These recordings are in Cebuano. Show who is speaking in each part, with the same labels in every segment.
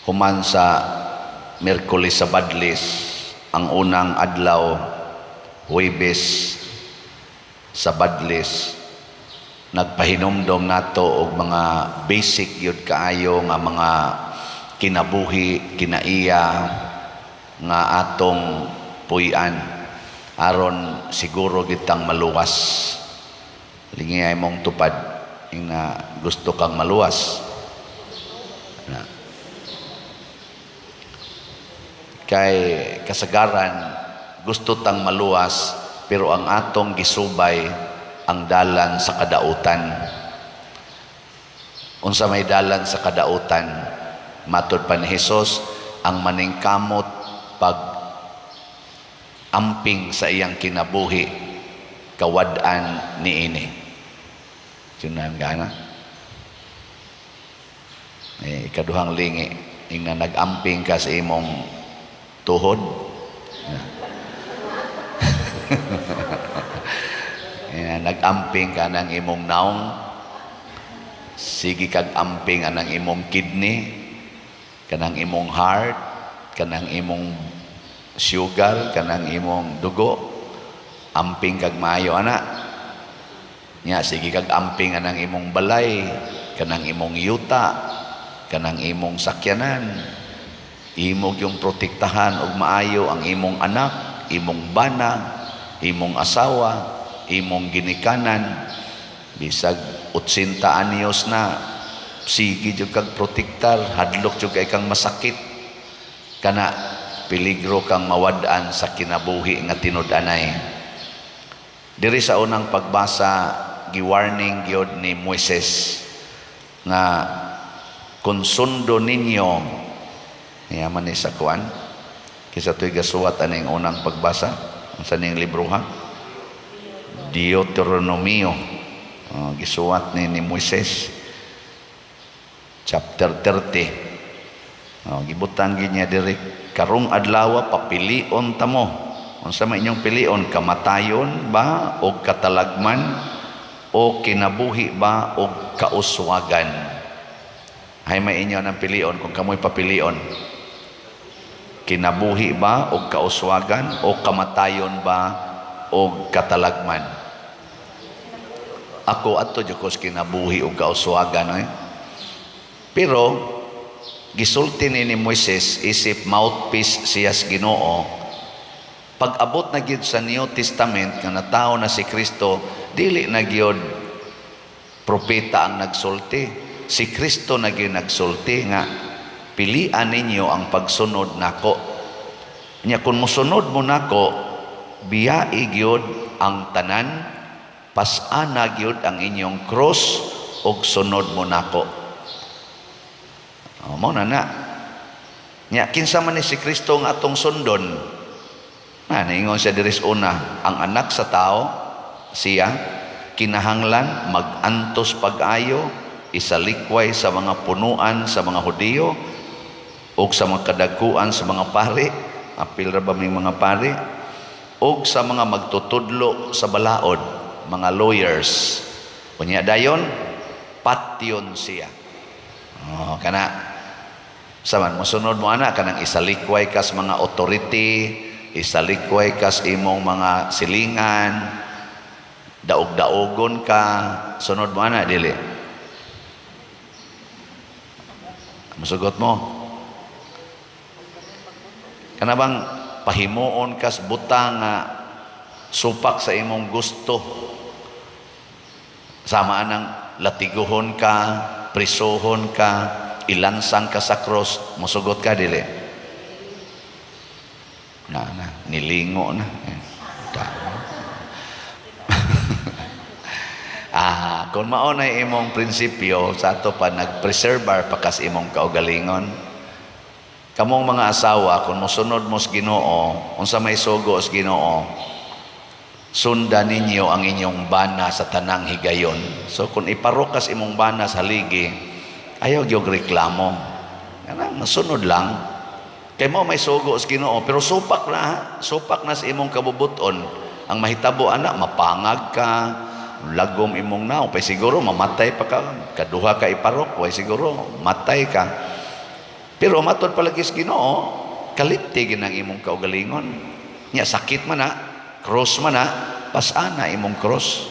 Speaker 1: Human sa Miyerkules sa Badlis, ang unang adlaw, Huwebes sa Badlis, nagpahinumdom nato og mga basic gyud kaayo nga mga kinabuhi, kinaiya nga atong puy-an aron siguro kitang maluwas. Lingiyay mong tupad nga gusto kang maluwas. Na. Kay kasagaran gusto tang maluwas, pero ang atong gisubay ang dalan sa kadautan. Unsa may dalan sa kadautan? Matod pa ni Hesus, ang maningkamot pag amping sa iyang kinabuhi, kawad-an niini. Sunan ka na? Eh, ikaduhang lingi, ingna nag-amping ka sa imong tuhod. Ingna nag-amping ka ng imong naong, sige kag amping anang imong kidney, kanang imong heart, kanang imong sugar, kanang imong dugo, amping kag maayo ana. Nya sige kag amping anang imong balay, kanang imong yuta, kanang imong sakyanan. Imo yung protektahan og maayo ang imong anak, imong bana, imong asawa, imong ginikanan. Bisag 80 anyos na, sige jud kag protektar, hadlok jud kay kang masakit. Kana peligro kang mawad-an sa kinabuhi nga tinud-anay. Diri sa unang pagbasa, gi-warning gyud ni Moises nga kung sundo ninyo, yaman ni sa kuan, kisa to'y gasuwat aning unang pagbasa, unsa ning libroha? Deuteronomio. Oh, gisuwat ni Moises. Chapter 30. Oh, gibutang gyud niya diri, karong adlaw papilion ta mo. Unsa may inyong pilion, kamatayon ba o katalagman o kinabuhi ba o kauswagan? Hay may inyo ng pilion kung kamoy papilion. Kinabuhi ba o kauswagan o kamatayon ba o katalagman? Ako adto jud ko sa kinabuhi o kauswagan eh. Pero gisulti ni Moises isip mouthpiece siya sa Ginoo. Pag abot na gyud sa New Testament nga natawo na si Kristo, dili na gyud propeta ang nagsulti. Si Kristo na gyud nagsulti nga pilian ninyo ang pagsunod nako. Nya kung mosunod mo nako, biyai gyud ang tanan, pas-ana gyud ang inyong cross ug sunod mo nako. O, mao na na. Nya kinsa man ni si Kristo nga atong sundon? Na niingon siya diri sa una, ang anak sa tao siya kinahanglan magantos pag-ayo, isalikway sa mga punuan sa mga Hudiyo ug sa mga kadaguan sa mga pari, apil ra ba may mga pari, ug sa mga magtutudlo sa balaod, mga lawyers. Unya dayon patyon siya. Oh, kana saman mosunod mo ana, kanang isalikway kas mga authority, isalikway kas imong mga silingan, daog-daogon ka, sunod mo ana dili? Musugot mo? Kana bang pahimuon kas butang nga supak sa imong gusto, sama anang latiguhon ka, prisuhon ka, ilansang ka sa cross, musugot ka dili? Na na nilingo na. Eh, ah, kung mao na imong prinsipyo sa ato pa, nag-preservar pa kas imong kaugalingon. Kamong mga asawa, kung mosunod mo sa Ginoo, unsa may sugo sa Ginoo, sundan ninyo ang inyong bana sa tanang higayon. So kung iparukas imong bana sa haligi, ayaw gyud reklamo. Kanang masunod lang. Kay mo may sugo sa Ginoo, pero supak na, ha? Supak na sa imong kabubuton. Ang mahitabo ana, mapangag ka, lagom imong naong, pa siguro mamatay pa ka, kaduha ka iparok, way siguro matay ka. Pero matod palagi sa Ginoo, kalimti gyud ang imong kaugalingon. Nya sakit man na, cross man na, pasana imong cross.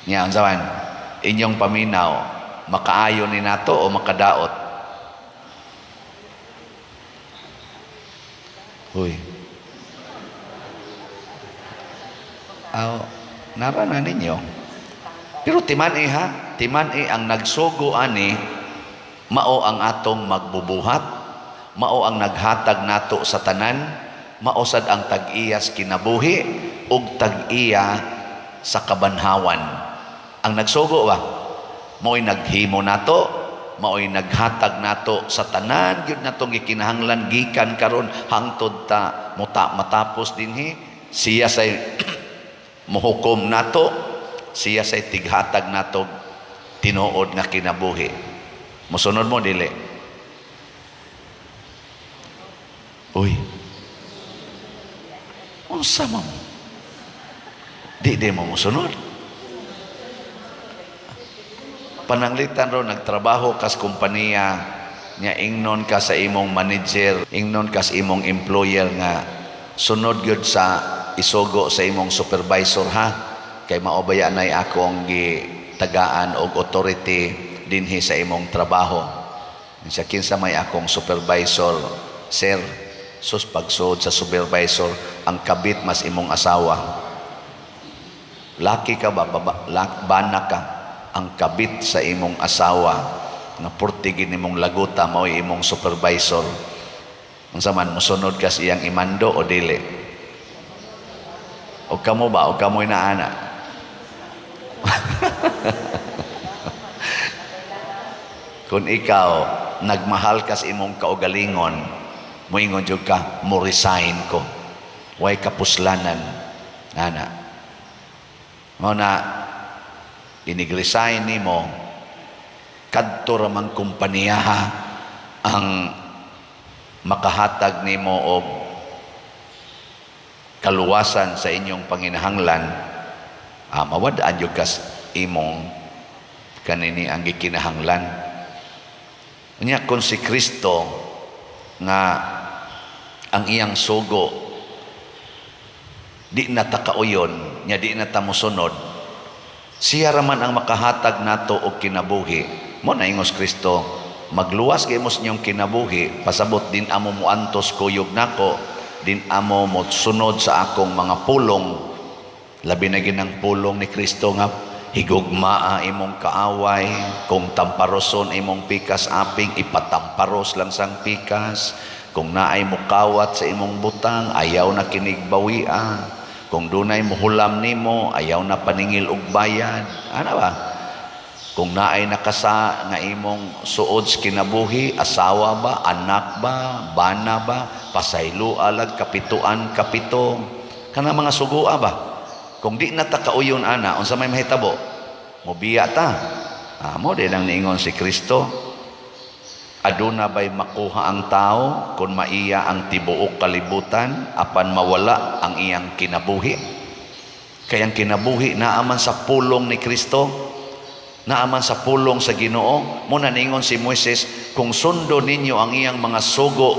Speaker 1: Nya unsa man inyong paminaw, makaayo ni nato o makadaot? Huy. Aw, nara na ninyo. Pero timan-i ha, timan-i ang nagsugo ani mao ang atong magbubuhat, mao ang naghatag nato sa tanan, mao sad ang tag-iyas kinabuhi ug tag-iya sa kabanhawan. Ang nagsugo ba, mao'y naghimo nato, mao'y naghatag nato sa tanan gyud natong gikinahanglan gikan karon hangtod ta muta matapos dinhi. Siya say mohukom nato, siya say tighatag nato tinuod nga kinabuhi. Mosunod mo dili? Uy. Unsa man? Di mo mosunod. Pananglitan ro nagtrabaho kas kompanya nya, ingnon ka sa imong manager, ingnon ka sa imong employer nga sunod gyud sa isugo sa imong supervisor ha, kay mao baya nay akong gitagaan og authority dinhi sa imong trabaho. Siya, kinsa may akong supervisor, sir? Sus, pagsuod sa supervisor, ang kabit mas imong asawa. Laki ka ba, baba, bana ka, ang kabit sa imong asawa nga purtigin nimong laguta mao'y imong supervisor. Unsa man, mosunod ka sa iyang imando o dili? O kamo ba? O kamo'y naana? Kung ikaw nagmahal ka sa imong kaugalingon, moingon jud ka, mo resign ko. Way kapuslanan ana. Mao na inig-resign nimo, kadto ra man kompanya ang makahatag nimo og kaluwasan sa inyong panginahanglan, mawad-an jud kas imong kanini ang gikinahanglan. Unya kung si Kristo nga ang iyang sugo di na ta kauyon, nya di na ta mosunod, siya raman ang makahatag nato og kinabuhi. Mo na ingos Kristo, magluwas kay mo sa inyong kinabuhi, pasabot din amo moantos kuyog nako, din amo mosunod sa akong mga pulong. Labi na ginang pulong ni Kristo nga higugmaa imong kaaway, kung tamparoson imong pikas aping, ipatamparos lang sang pikas. Kung naay mukawat sa imong butang, ayaw na kinigbawia. Kung dunay muhulam nimo, ayaw na paningil og bayad. Ana ba? Kung naay nakasa nga imong suod sa kinabuhi, asawa ba, anak ba, bana ba, pasaylo alag kapituan kapito. Kana mga sugua ba? Kung di na ta kauyon ana, unsa may mahitabo? Mobiya ta. Mo din ang niingon si Kristo. Aduna bay makuha ang tao kung maiya ang tibuok kalibutan apan mawala ang iyang kinabuhi? Kay ang kinabuhi naaman sa pulong ni Kristo, naaman sa pulong sa Ginoo. Mo na niingon si Moises, kung sundo ninyo ang iyang mga sugo,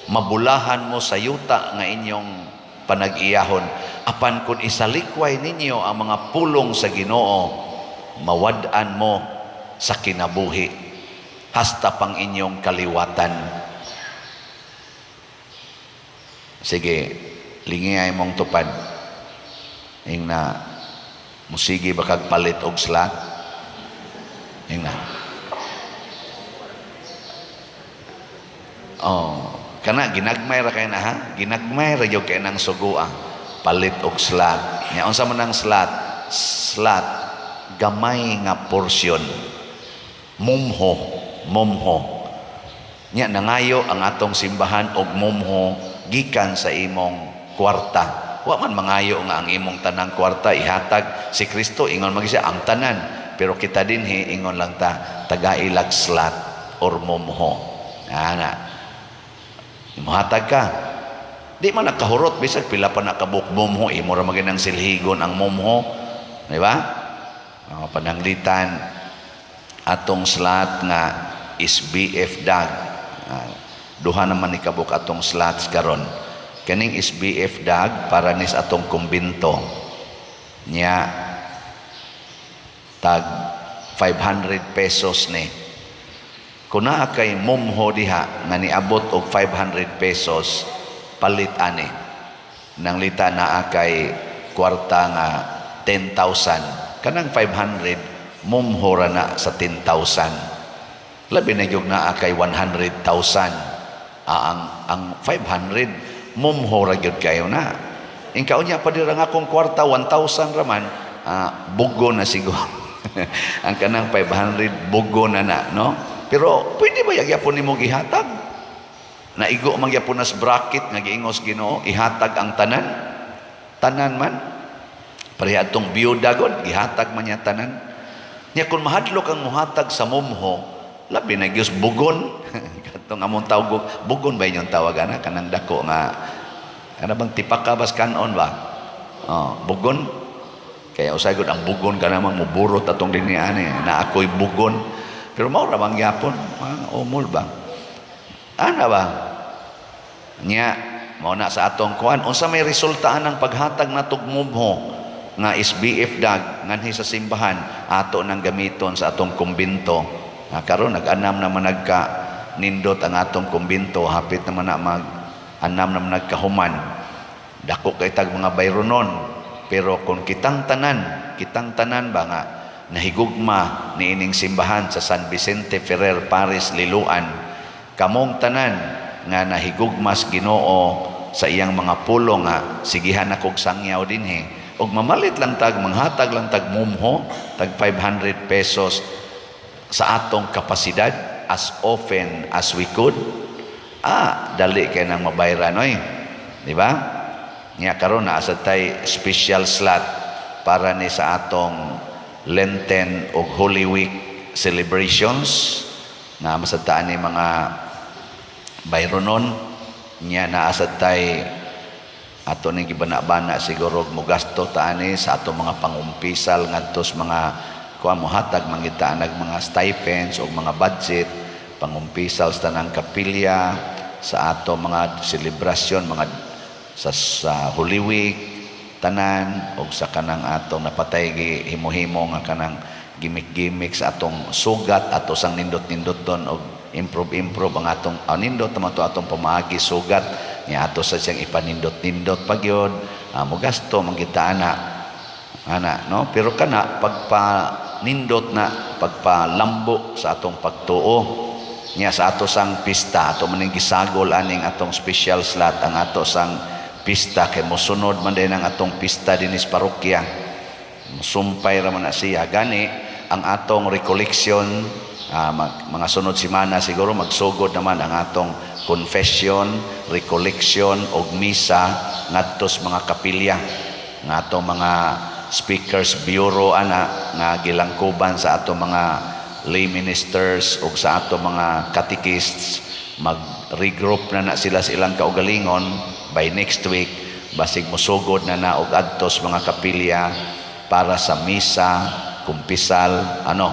Speaker 1: mabulahan mo sa yuta nga inyong panag-iyahon. Apan kung isalikway ninyo ang mga pulong sa Ginoo, mawad-an mo sa kinabuhi hasta pang inyong kaliwatan. Sige, lingiyay mong tupad. Ing na, musigi ba kag palit og slat? Ing na. Oh, kana ginagmay ra kay na ha? Ginagmay ra gyud kay nang sugua. Palit og slat. Nya unsa man ang slat? Slat gamay nga porsyon. Mumho, mumho. Nya nangayo ang atong simbahan og mumho gikan sa imong kwarta. Wa man mangayo nga ang imong tanang kwarta ihatag si Kristo, ingon man siya ang tanan, pero kita dinhi ingon lang ta tagailag slat or mumho. Ana. Imuhatag ka. Di man nakahurot bisag pila pa nakabuk mumho, imo ra maginang silhigon ang mumho. Di ba? Pananglitan atong slat nga SBF dag. Duha naman ni kabuk atong slots karon. Kaning SBF dag para nis atong kumbinto. Nya tag 500 pesos ni. Kung naa kay mumho diha nga niabot og 500 pesos, palit ani. Nang lita naa kay kwarta nga 10,000, kanang 500 mumho ra na sa 10,000. Labi na gyud naa kay 100,000. Ang 500 mumho ra gyud kayo na. Ingka unya pa dira nga akong kwarta 1,000 ra man, bugo na siguro. Ang kanang 500 bugo na na, no? Pero pwede ba gyapon nimo gihatag? Naigo man gyapon nas bracket nga giingos Ginoo, ihatag ang tanan. Tanan man. Pareha atong biyuda god, gihatag man niya tanan. Nya kung mahadlok ang muhatag sa mumho, labi na gyud bugon. Katong among tawag, bugon ba inyong tawag ana, kanang dako nga kana bang tipaka bas kanon ba? Oh, bugon. Kaya usay gud ang bugon ka namang muburot atong dinhi ani na ako'y bugon. Pero mao ra bang gyapon, mga umol ba? Ana ba? Nya mao na sa atong kuan, unsa may resulta ang paghatag natog mumho nga SBF dag nganhi sa simbahan, ato nang gamiton sa atong kumbinto. Nga karon nag-anam naman, nagka nindot ang atong kumbinto, hapit naman na mag anam naman nagkahuman. Dako kay tag mga bayronon, pero kung kitang tanan ba nga nahigugma niining simbahan sa San Vicente Ferrer Parish Liloan, kamong tanan nga nahigugmas Ginoo sa iyang mga pulong nga sigihan akog sangyaw dinhi og mamalit lang tag, manghatag lang tag mumho tag 500 pesos sa atong kapasidad as often as we could, dali kay nang mabayran oy, di ba? Nya karon naa sad tay special slot para ni sa atong Lenten ug Holy Week celebrations na masadtaan ni mga bayronon. Nya naa sad tay ato ning gibana-bana siguro mogasto ta ani sa atong mga pangumpisal ngadto sa mga kuan, mohatag mangita nag mga stipends o mga budget pangumpisal sa tanang kapilya sa ato mga selebrasyon, mga sa Holy Week tanan, og sa kanang atong napatay gi himo-himo nga kanang gimmick-gimmick sa atong sugat, ato sang nindot-nindot don og improve-improve ang atong nindot naman to atong pamaagi sugat niya, ato sa siyang ipanindot-nindot pa gyud. Mogasto man kita ana ana, no? Pero kana pagpa nindot na pagpalambo sa atong pagtuo niya sa ato sang pista, ato man ning gisagol aning atong special slot ang ato sang pista kay mosunod man din ang atong pista dinis parokya, musumpay ra man na siya. Gani ang atong recollection, mga sunod semana siguro magsugod naman ang atong confession, recollection og misa ngadto sa mga kapilya nga atong mga speakers bureau ana nga gilangkuban sa atong mga lay ministers ug sa atong mga catechists. Mag-regroup na na sila sa ilang kaugalingon by next week, basig mosugod na na og adtos mga kapilya para sa misa, kumpisal, ano,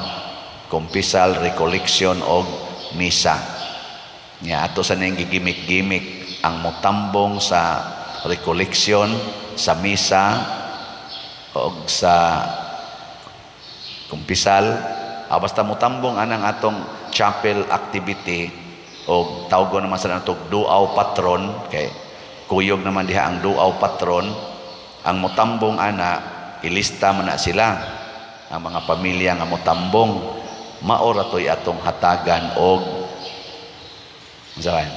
Speaker 1: kumpisal, recollection og misa. Nya ato sa ning gigimik-gimik ang motambong sa recollection, sa misa og sa kumpisal, basta motambong anang atong chapel activity og tawgon naman sa natog duaw patron kay kuyog naman diha ang duaw patron. Ang motambong ana, ilista man na sila ang mga pamilya nga motambong, mao ra to'y atong hatagan og unsa man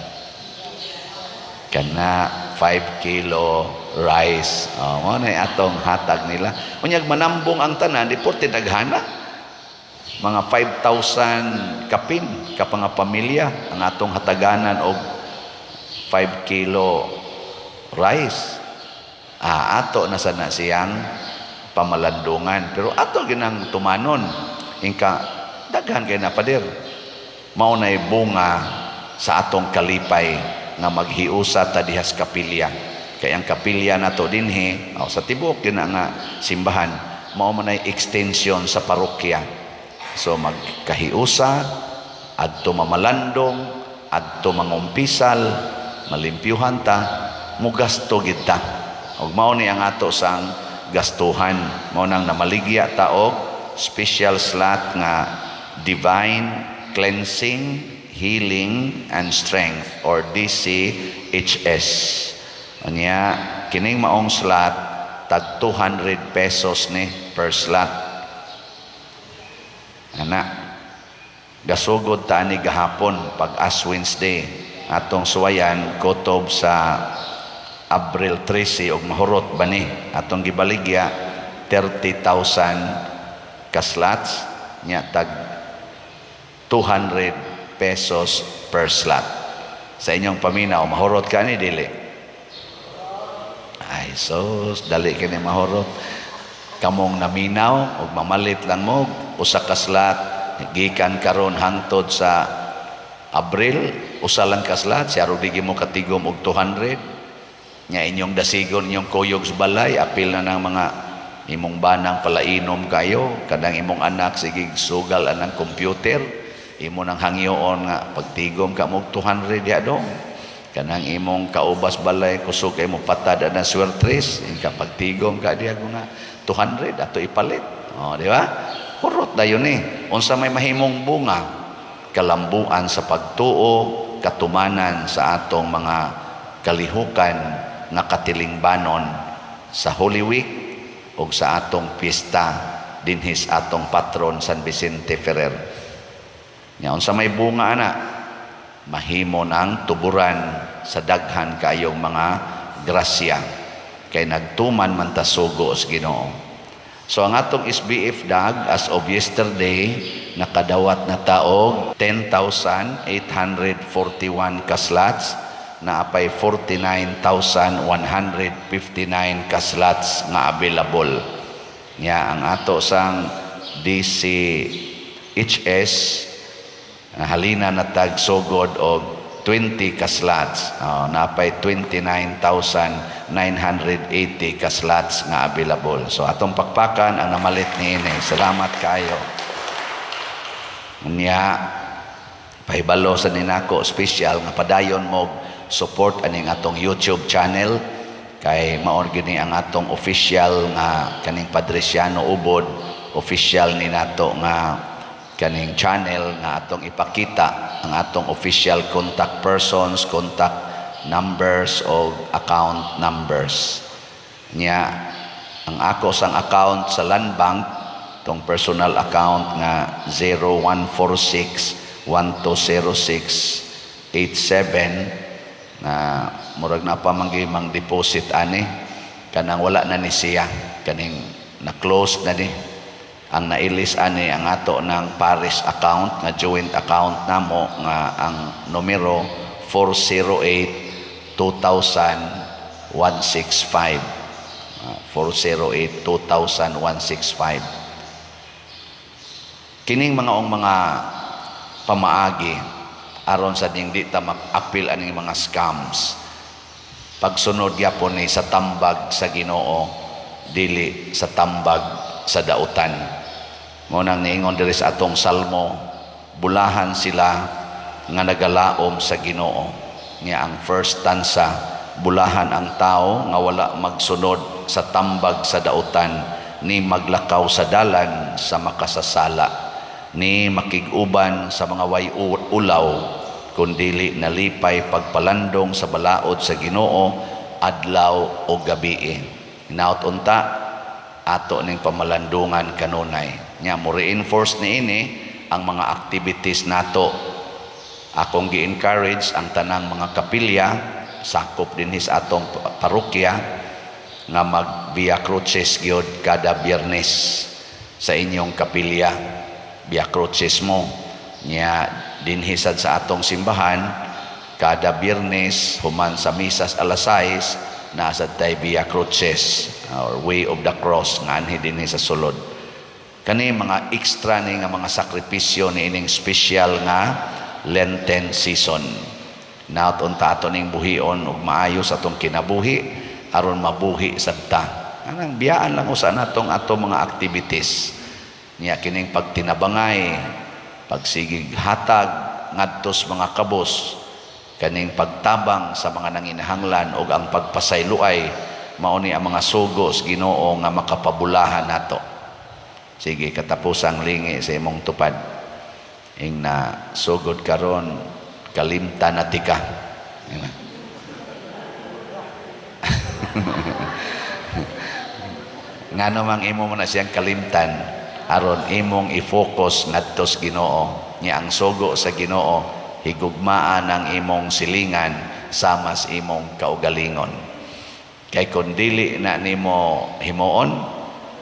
Speaker 1: kana, 5 kilo rice. Oh, mao na atong hatag nila. Unyag manambong ang tanan, di porte daghana, mga 5,000 kapin ka nga pamilya ang atong hataganan og 5 kilo rice. Ato na sana siyang pamalandungan, pero ato ginang tumanon ingka daghan kay na pader. Mao nay bunga sa atong kalipay nga maghiusa ta dihas kapilya, kay ang kapilya nato dinhi o sa tibuok yun nga simbahan mao man ay extension sa parokya. So magkahiusa Adto mamalandong, adto mangumpisal, malimpyuhan ta, mugasto gid ta. Ug mao ni ang ato sang gastuhan. Mao nang namaligya ta og special slot nga Divine Cleansing, Healing and Strength or DCHS. Unya kining maong slot, tag 200 pesos ni per slot. Ana, gasugod ta ni gahapon pag Ash Wednesday. Atong suwayan kutob sa Abril 13 og mahurot ba ni. Atong gibaligya 30,000 ka slots nya, tag 200 pesos per slot. Sa inyong paminaw, mahurot ka ni, dili? Ay sus, dali kini mahurot. Kamong naminaw og mamalit lang mo usa ka slot gikan karon hangtod sa Abril, usa lang ka slot, siya di mo katigom og 200 nya. Inyong dasigon inyong kuyog sa balay, apil na ng mga imong banang palainom kayo, kanang imong anak sige sugal anang computer, imo nang hangyoon nga pagtigom ka mo 200 diha dong. Kanang imong kaubas balay, kusog kay mo patad anang swertres, ka pagtigom ka diha nga 200 ato ipalit. Oh, di ba? Hurot dayon ni. Unsa may mahimong bunga? Kalambuan sa pagtuo, katumanan sa atong mga kalihukan nga katilingbanon sa Holy Week ug sa atong piyesta dinhis atong patron San Vicente Ferrer. Nya unsa may bunga ana? Mahimo ng tuburan sa daghan kayong mga grasya kay nagtuman man ta sugo sa Ginoo. So ang atong SBF dag as of yesterday, nakadawat na ta og 10,841 ka slots, na apay 49,159 ka slots nga available. Nya ang ato sang DCHS, halina na tag sugod og 20 ka slots. Oh, napay 29,980 ka slots nga available. So atong pakpakan ang namalit niini. Salamat kayo. Nya pahibalo sa ninako special nga padayon mo support aning atong YouTube channel kay mao gini ang atong official nga kaning Padriciano Ubod official ni nato nga kaning channel nga atong ipakita ang atong official contact persons, contact numbers o account numbers. Nya ang ako sang account sa Land Bank, tong personal account nga 0146 1206 87, na murag na pa mang deposit ani, kanang wala na ni siya, kaning na close na ni. Ang nailis ani ang ato ng parish account nga joint account namo nga ang numero 408 2165, 408 2165. Kining mga ong mga pamaagi aron sa ding di ta makapil aning mga scams, pagsunod gyapon ni sa tambag sa Ginoo, dili sa tambag sa dautan. Mo nang niingon diri sa atong salmo, "Bulahan sila nga nagalaom sa Ginoo." Nga ang first stanza, "Bulahan ang tao nga wala magsunod sa tambag sa dautan, ni maglakaw sa dalan sa makasasala, ni makig-uban sa mga way ulaw, kundili nalipay pagpalandong sa balaod sa Ginoo adlaw o gabi." Hinaut unta ato ning pamalandungan kanunay. Nya mo reinforce niini ang mga activities nato. Akong gi-encourage ang tanang mga kapilya sakop dinhi sa atong parokya nga mag Via Crucis gyud kada Biyernes sa inyong kapilya. Via Crucis mo. Nya dinhi sad sa atong simbahan, kada Biyernes human sa misas alas 6, naa sad tay Via Crucis or Way of the Cross nga anhi dinhi sa sulod. Kani mga extra ni nga mga sakripisyo ni ining special nga Lenten season. Naot unta ato ning buhion ug maayo sa atong kinabuhi aron mabuhi sad ta. Anang biyaan lang usa natong ato mga activities. Niya kining pagtinabangay, pagsigig hatag. ngadtos mga kabos, kaning pagtabang sa mga nanginahanglan ug ang pagpasayloay, mao ni ang mga sugo sa Ginoo nga makapabulahan nato. Sige, katapusang lingi sa imong tupad. Ing na sugod karon, kalimtan na tika. Ing na. Ngano mang imo mo na siyang kalimtan? Aron imong i-focus ngadto sa Ginoo. Nya ang sugo sa Ginoo, higugmaan ang imong silingan sama sa imong kaugalingon. Kay kun dili na nimo himuon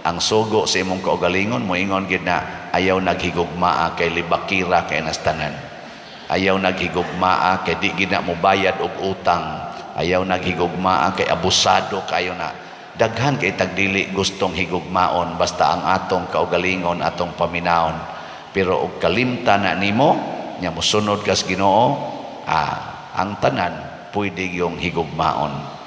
Speaker 1: ang sugo sa imong kaugalingon, moingon gid na ayaw naghigugmaa kay libakira kay nastanan. Ayaw naghigugmaa kay di gid na mobayad og utang. Ayaw naghigugmaa kay abusado kayo na. Daghan kay tagdili gustong higugmaon basta ang atong kaugalingon atong paminaon. Pero og kalimtan na nimo nya mosunod kas Ginoo, ang tanan pwede yung higugmaon.